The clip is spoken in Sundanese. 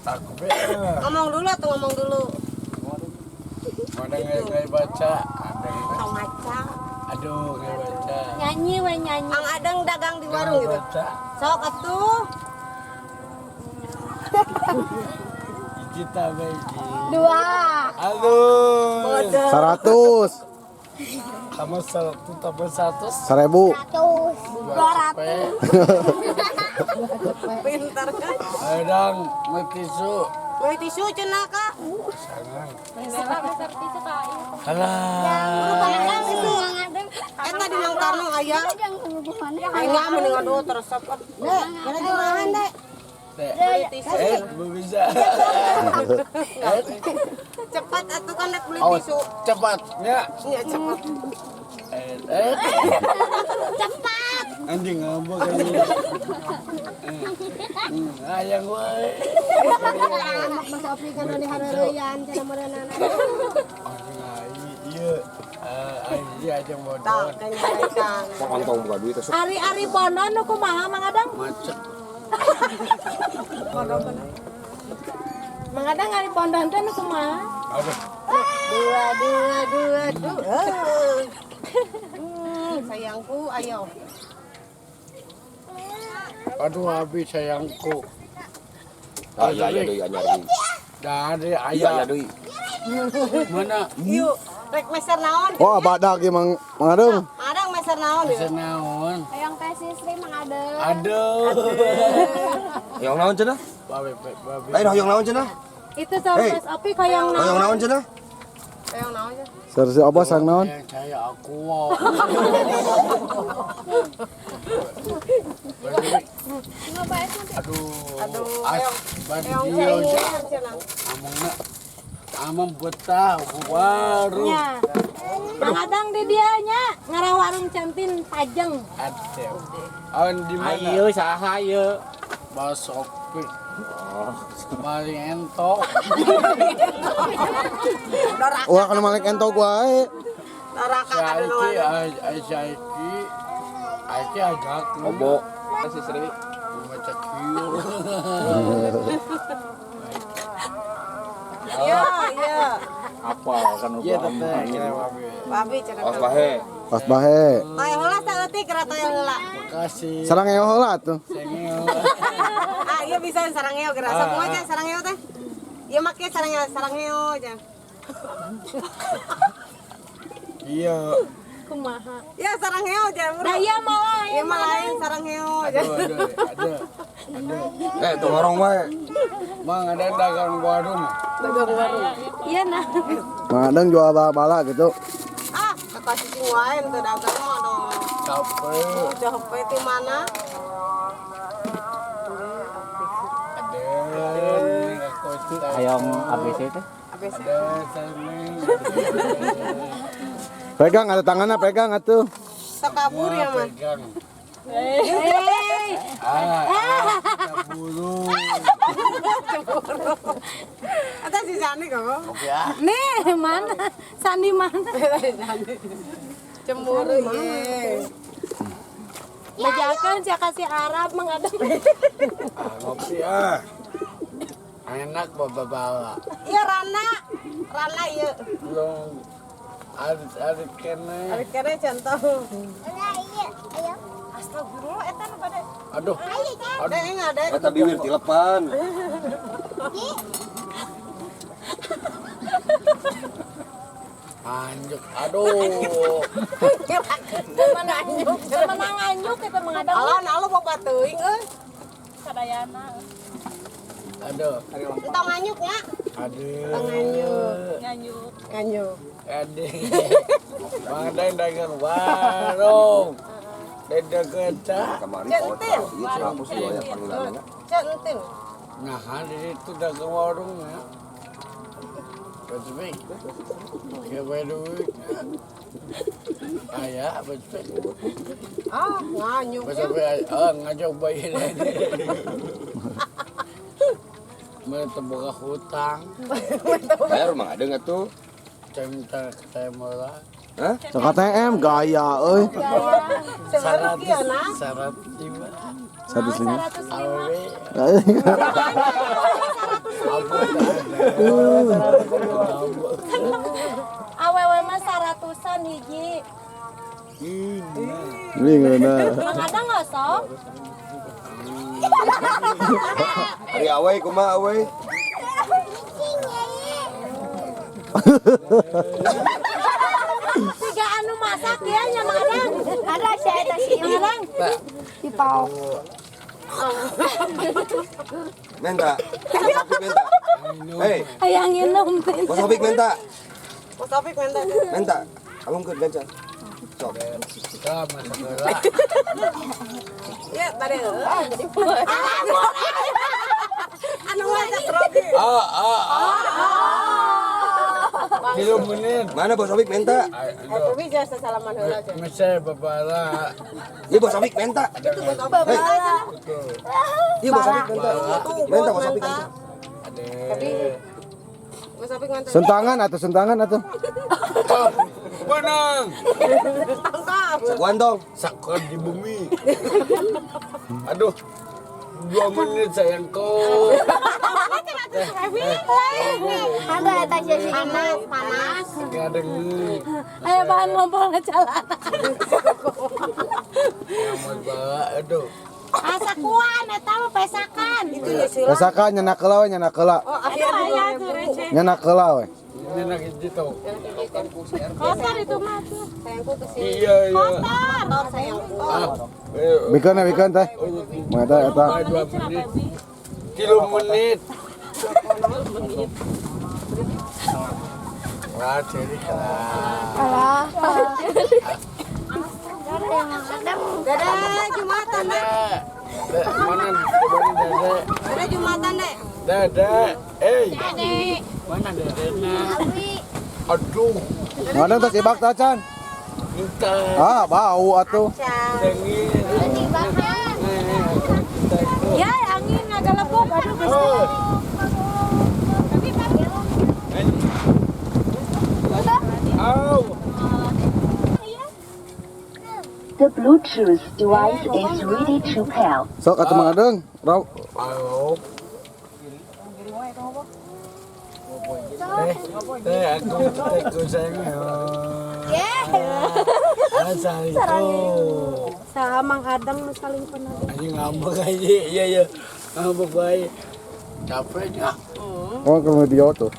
Aku be. Ngomong dulu atau ngomong dulu? Mana nggak baca? Ada Tong maca. Aduh, nggak baca. Nyanyi we nyanyi. Ang Adeng dagang di warung gitu. Baca. Sok atuh. Hiji tambah hiji. Dua. Aduh. Bodoh. 100. Tambah satu tambah satu. 1000. 200. Pintar kan? Ayo dong, mau tisu. Mau tisu cenah ka? Sangang. Besar tisu ka. Alah. Pangang tisu. Eta di Mang Tarno aya. Aing mah mending aduh teresep. Dek, kena jualan dek. Teh. Beli tisu. Eh, belum bisa. Cepat atuh kan dek beli Awas, tisu. cepat. Ya. Iya cepat. Eh, eh. Cepat. Anjing ngambek anjing. Ayang wae. Mas Opi kan di hareureuyan cenah meureunana. Anjing ai ieu. Ai aja bodoh. Tah, kanya Kok kantong buka duit asup. Ari-ari pondon nu kumaha Mang Adang? Macet. Mang Adang ari pondon teh nu kumaha? Aduh. Dua, dua, dua, dua. Sayangku, ayo. Aduh habis sayangku. Ah, iya iya deui anyar deui. Dari Iya ayah. iya deui. Mana? Yuk, rek meser naon? Wah, badak ieu Mang Mang Adeng. Adang meser naon Bisa ya? naon? Hayang teh Sisri Mang Adeng. Aduh. Hoyong naon cenah? Babe, babe. Lain hoyong naon cenah? Itu saur Hey. Mas Opi hoyong naon? Hoyong naon cenah? Sayang naon ya? Sersi apa sang naon? Yang saya aku. Aduh. Aduh, As, eyong. Eyong bandio. cai cenah. Amangna. Amang betah warung. Nya. Mang Adang di dia nya ngarah warung cantin pajeng. Aduh. Awan di mana? Ayo saha ieu? Basopi. Maling entok. Doraka, Wah, kana malik entok wae. doraka kada Saiki naon. ai saiki. Aiki ajak. Obo. Si Sri. Baca kieu. Iya, iya. Apa kan Iya teteh kira babe. Babi cenah. Awas bahe. Pas bahe. Toy heula saeutik kira toy heula. Makasih. Sarang eo heula atuh. Sengeo. Ah, iya bisa sarangeo geura. Sok kumaha cenah sarangeo teh? Ieu make sarangeo, sarangeo cenah. Iya. Kumaha? Ya sarangeo cenah. Da ieu mah lain. Ieu mah lain sarangeo Aduh, cenah. aduh, aduh. Aduh. Eh, tong ngorong wae. Mang ada dagang warung. Dagang warung. Iya nah. Mang Adeng jual bala-bala gitu. Ah, kakak cicing wae teu dagang mah dong. Capek. Capek di mana? Ada. Aku itu. Hayang ABC teh. ABC. Ada seneng. Pegang ada tangannya pegang atuh. Sok kabur ya mah. Pegang. Hei. Ah, ah, cemburu. Atau si Sani kok. Oke ah. Nih, mana? Sandi mana? Cemburu ye. Bajakan sia kasih Arab Mang Adeng. Ah, ngopi ah. Enak bapak bala. Iya Rana. Rana ieu. Belum arit-arit kene. Arit kene contoh. Astagfirullah eta nu bade. Aduh. Ada yang ada. Eta bibir tilepan. Anjuk. Aduh. Menang menang anjuk eta Mang Adeng. Alah, nah lu boba teuing euy. Sadayana. Aduh. Entong nganyuk nya. Aduh. Entong nganyuk. Nganjuk. Nganyuk. Aduh. Bang Adeng dagang warung. Dagang kecap. Kamari Centil. Ieu cenah aku sih aya panggilanna. Centil. Nah, di situ dagang warung ya. Besbek. Oke, duit. Ayah, besbek. Ah, nganyuk. Besbek, ah, ngajak bayi ini. Mereka buka hutang. Bayar Mang Adeng atuh. Saya minta saya murah. Hah? Sok ATM gaya euy. Seberapa ya, nah? 105. 105. 105. Awe. 105. Awewe mah 100-an hiji. Ini ngeunah. Mang Adang ngosok. Ari awe kumaha awe? Tiga anu masak ya nya Mang Adang. Ada si eta si Mang Adang. Si Pau. Menta. Menta. Hei, Hayang nginum teh. Bos Opik menta. Bos Opik menta. Menta. Alungkeun gancan. Sok. Kita masak heula. Ya, tadi heula. Anu masak Robi. Ah ah ah. 3 menit. Mana Bos Opik menta? Robi jasa salaman heula. Meseh babala. Iya Bos Opik menta. Itu Bos Opik. Iya Bos Opik menta. Menta Bos Opik menta. Bos Opik menta. Sentangan atau sentangan atau? Menang. Sakuan dong. Sakuan di bumi. Aduh. 2 menit sayangku. Ada eta si Panas, panas. Kadang. Ayo bahan ngompol jalan. Aduh. Asakuan eta mah pesakan. Itu ya sila. Pesakan nyenak heula we nyenak heula. Oh, akhirnya tuh receh. Nyenak heula we. Nyenak hiji tau. Kotor itu mah tuh. Sayangku kesini. Iya iya. Kotor sayangku. Bikeun we bikeun teh. Mah eta eta. 2 menit. 3 menit. Wah, jadi Alah. Dadah Jumatan, Dek. Mana mana dede? Dadah Jumatan, Dek. Dede, eh. Mana dedena? Aduh, Mana tos ibak teh can? minta Ah, bau atuh. dengin. Ya angin ngagalebuk aduh geus. Au. The Bluetooth device is ready to pair. Sok atuh Mang Adeng. Raw. Au. Teh, aku sayang. Assalamualaikum. Saha Mang Adang nu saling kenal. Anjing ngambek aja, iya iya. Ngambek bae. Capek ya. Oh, ke video tuh.